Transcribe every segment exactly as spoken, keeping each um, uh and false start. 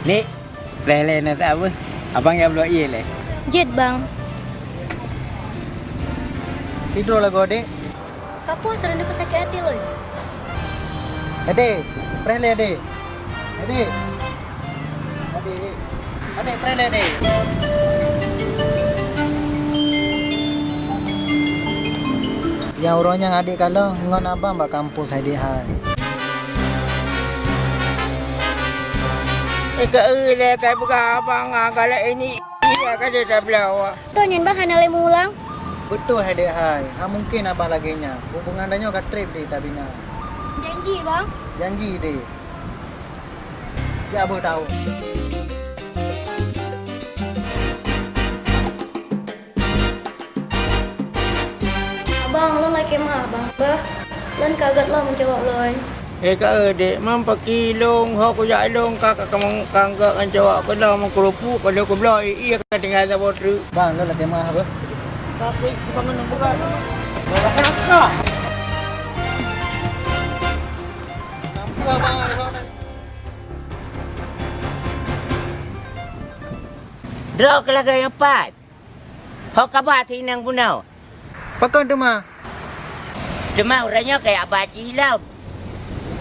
Dek, lé-lé na tak apa? Abang ya bloe ié lé. Jeuet, Bang. Sidroe lagoe, Dek. Kapo seureun peusakét até lôn. Adé, preh lé, Adé. Adé. Adé. Adé, preh lé, Adé. Nyang uroe nyan adék kalon ngon abang bak kampus hai dék hai. Eh, ka eu lé kai peugah abang, ah, galak ini, iya ka lé tabloe. Toh nyan bang hana lé mulang? Beutôi hai dék hai, ha mungken abang lagée nyan. Hubungan tanyoe ka treb di tabina. Janji bang? Janji deh. Jak beuh tahu. Abang, lôn lakée meu'ah bang. Bah, lôn ka gét lom meucawök lôn. Eh, ka eu, Dek, man pakri lôn, ho kujak lôn, ka, ka, ka, ka gét ngon cawök keu lôn, meukeurupuk, ka lôn keubloe, ié ka tinggai saboh treuk. Bang, lôn lakée meu'ah beuh. Tapi, bangun buka. Droe keu lagée nyoe pat. Ho kaba si inong bunoe? Pakon teuma? Teuma uroe nyoe kajak ba jih lom.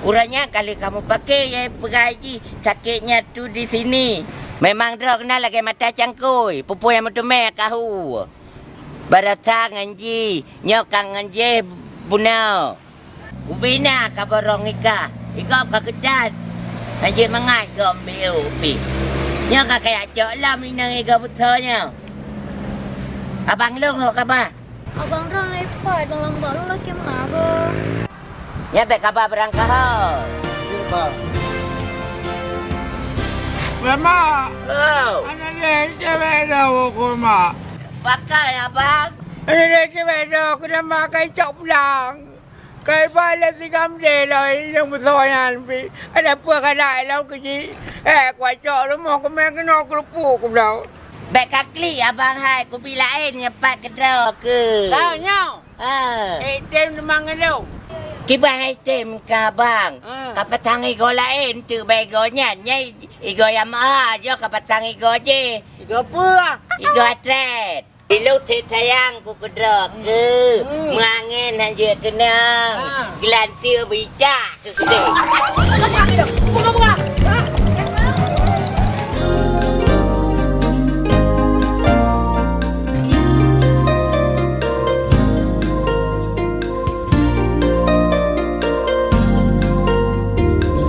Uroe nyan ka lheueh kamoe paké, ya peugah jih sakét nyan tu di sini. Memang droe keunan lagée mata cangkôi, peue-peue nyang meuteumé ka hu. Baroesa ngon jih, nyoe ka ngon jih bunoe. Ubena ka borong ika, igob ka keutat. Hanjeuet mangat gob biu pih. Nyoe ka kajak cok lom inong igob beusoe nyoe. Abang lôn ho kaba? Abang droe lé pat, bang lambak lôn lakée meu'ah beuh. Nyan bék kaba beurangkaho. Mama. Oh. Aneuk lé cewek dah huköm mak. Pakon abang? Aneuk lé cewek dah keuneuk mak kai cok pulang. Kai ba lé sigam deh lom inong beusoe nyan pih. Ada peue ka dai lom keu jih. Eh, kucok rumoh keumè keunoe keurupuk keubloe. Bék ka klik abang hai, kubi laén nyan pat keudroe keu. Kau nyoe? Ah. Eh, tem teuma ngon lôn. Kiban hai tem ka bang. Ah. Ka pasang igoe laén teuk bak igoe nyan. Nyan igoe nyang meu'ah, jih ka pasang igoe jih. Igoe peue? Igoe atlet. Ilôn that sayang ku keudroe keu. Hmm. Meuangén hanjeuet keunong. Ah. Geulanteue bicak keu keudeh.